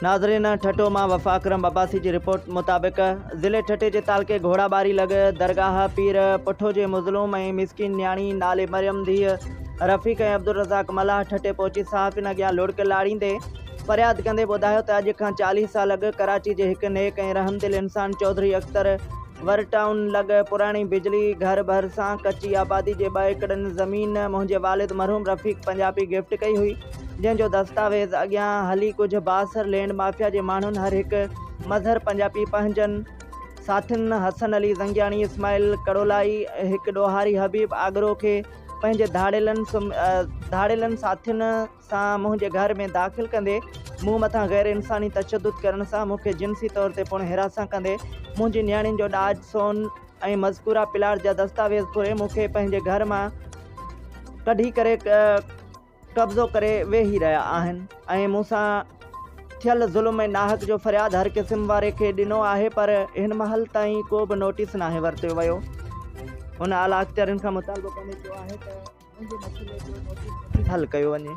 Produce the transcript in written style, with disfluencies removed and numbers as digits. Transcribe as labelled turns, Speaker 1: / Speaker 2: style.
Speaker 1: ناظرين ٺٽو مان وفا اڪرم عباسي جي رپورٽ مطابق ضلعي ٺٽي جي تعلقي گهوڙاٻاري لڳ درگاهه پير پٺو جي مظلوم ۽ مسڪين نياڻي نالي مريم ڌيء رفيق ۽ عبدالرزاق ملاح ٺٽي پهچي صحافين اڳيان لڙڪ لاڙيندي فرياد ڪندي ٻڌايو ته اڄ کان 40 سال اڳ ڪراچي جي هڪ نيڪ ۽ رحمدل انسان چوڌري اختر ور ٽائون لڳ پراڻي بجلي گهر ڀرسان ڪچي آبادي جي ٻه ايڪڙن زمين منهنجي والد مرحوم رفيق پنجابي گفٽ ڪئي هئي جنهن جو دستاويز اڳيان هلي ڪجهه بااثر لينڊ مافيا جي ماڻهن هر هڪ مظهر پنجابي پنهنجن ساٿين حسن علي زنگياڻي، اسماعيل ڪڙولائي، هڪ ڏوهاري حبيب آگرو کي پنهنجي ڌاڙيلن ساٿين سان منهنجي گهر ۾ داخل ڪندي مون مٿان غير انساني تشدد ڪرڻ سان مون کي جنسي طور تي پڻ هراسان ڪندي منهنجي نياڻين جو ڏاج سون ۽ مذڪوره پلاٽ جا دستاويز ڦري مون کي پنهنجي گهر مان ڪڍي ڪري قبضو ڪري ويهي رهيا آهن ۽ مون سان ٿيل ظلم ۽ ناحق جو فرياد هر قسم واري کي ڏنو آهي پر هن مهل تائين ڪو به نوٽيس ناهي ورتو ويو. هن اعليٰ اختيارين کان مطالبو ڪندي چيو آهي ته منهنجي مسئلي جو نوٽيس وٺي حل ڪيو وڃي.